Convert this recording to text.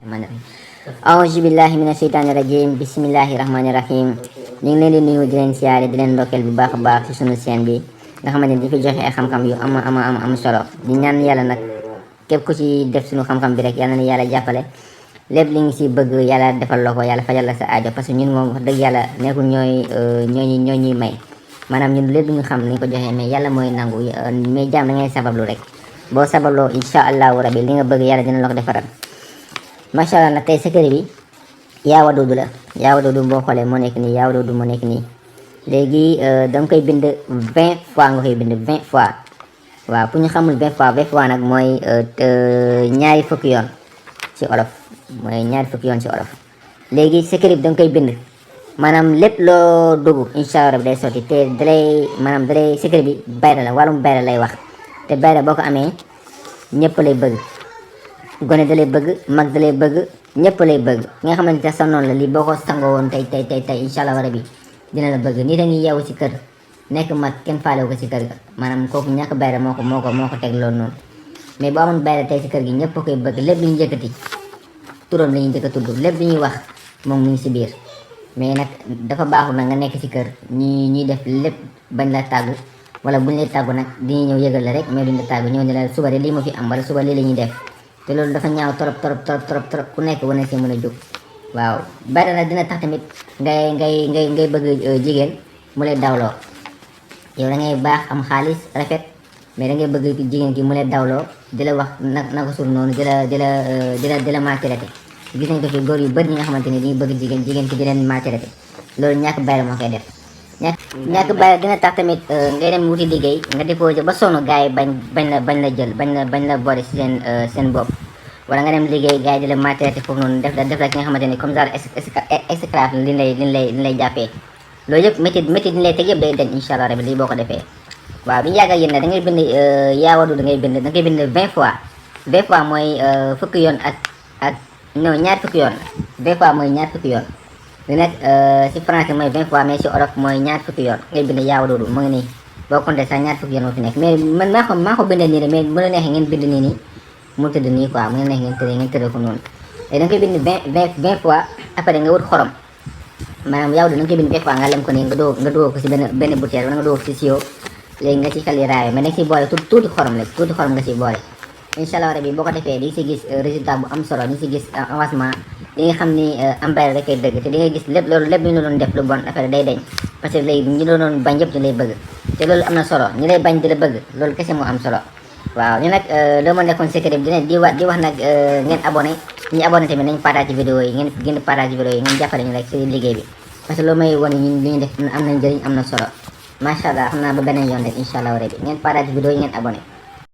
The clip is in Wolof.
Bismillahirrahmanirrahim. Auzubillahi minasyaitanirrajim. Bismillahirrahmanirrahim. Ñu ngi leen di nuyu di leen siyaare di leen ndokkeel bu baax a baax ci sunu chaîne bi nga xamante ni di fi joxe ay xam-xam yu am solo di ñaan yàlla nag képp ku ci def sunu xam-xam bi rek yàlla na yàlla jàppale lépp li ngi ci bëgg yàlla defal la ko yàlla fajal la sa aajo parce que ñun moom wax dëgg yàlla nekkul ñooy may maanaam ñun lépp lu ñu xam lañ ko joxe mais yàlla mooy nangu mais jaam da ngay sabablu rek boo sababloo incha allahu rabi li nga bëgg yàlla dina la ko defaral. macha allah nag tey secret bi yaa wadudu la yaa wadudu boo xoolee moo nekk nii yaa wadudu moo nekk nii léegi danga koy bind 20 fois nga koy bind 20 fois waaw pour ñu xamul 20 fois nag mooy ñaari fukki yoon ci olof mooy ñaari fukki yoon ci olof. léegi secret bi danga koy bind maanaam lépp loo dugg incha allah day sotti te dalay secret bi bayra la wàllum bayra lay wax te bayra boo ko amee ñëpp lay bëgg. gone da lay bëgg mag da lay bëgg ñëpp lay bëgg nga xamante ne sa noonu la lii boo ko sangoo woon tey incha allah rabi dina la bëgg nit a ngi yeewu ci kër nekk mag kenn faalewu ko ci kër ga maanaam kooku ñàkk bayra moo ko teg loolu noonu mais boo amoon bayra tey ci kër gi ñëpp koy bëgg lépp li ñu njëkkati turam la ñuy njëkk a tudd lépp li ñuy wax moom mu ngi ci biir mais nag dafa baaxul nag nga nekk ci kër ñuy def lépp bañ la tàggu wala buñ lay tàggu nag diñuy ñëw yëgal la rek mais duñ la tàggu ñëw ne la suba de lii ma fi am wala suba lii la ñuy def te loolu dafa ñaaw trop ku nekk wane si mën a jóg waaw bari na dina tax tamit ngay bëgg jigéen mu lay dawloo yow da ngay baax am xaalis rafet mais da ngay bëgg jigéen ki mu lay dawloo di la wax na ko sur noonu di la maltraité gis nañ ko fi góor yu bëri ñi nga xamante ni dañuy bëgg jigéen ki di leen maltraité loolu ñàkk bayra moo koy def ñàkk bayra dina tax tamit ngay dem wuti liggéey nga déposé ba sonn gars yi bañ la jël bañ la boole si seen bopp wala nga dem liggéey gars yi di la maltraité foofu noonu def la ki nga xamante ni comme genre esclave li lay jàppee loolu yëpp métti li lay teg yëpp day dañ incha allah rabi lii boo ko defee waaw bi ñu yàgg yéen nag da ngay bind yaa wadudu da ngay bind 20 fois 20 fois mooy fukki yoon ak non ñaar fukki yoon 20 fois mooy ñaar fukki yoon li nag si français mooy 20 fois mais si olof mooy ñaar fukki yoon ngay bind yaa wadudu mu ngi nii boo compté sax ñaar fukki yoon moo fi nekk mais man maa ko bindee nii rek mais mu la neexee ngeen bind nii mu tëdd nii quoi mu la neexee ngeen tëdd ko noonu léegi da nga koy bind 20 fois après nga wut xorom maanaam yaa wadudu da nga koy bind 20 fois nga lem ko nii nga dóor ko si benn bouteille wala nga dóor ko si sio léegi nga ci xali raayo mais da nga siy boole tuuti xorom la tuuti xorom nga siy boole incha allah rabi boo ko defee di si gis résultat bu am solo di si gis avancement di nga xam ni am bayra da koy dëgg te di nga gis lépp loolu lépp ñu doon def lu bon affaire day deñ parce que léegi ñu doon bañ yëpp ñu lay bëgg te loolu am na solo ñu lay bañ di la bëgg loolu kese moo am solo waaw ñu nag loo ma nekkoon secret bi di wax nag ngeen abonné ñi abonné tamit nañ partage vidéo yi ngeen partage vidéo yi ngeen jàppale ñu rek si liggéey bi parce que loolu may wane ñun li ñu def am na njëriñ am na solo macha allah xam naa ba beneen yoon rek incha allah rabi ngeen partage vidéo yi ngeen abonné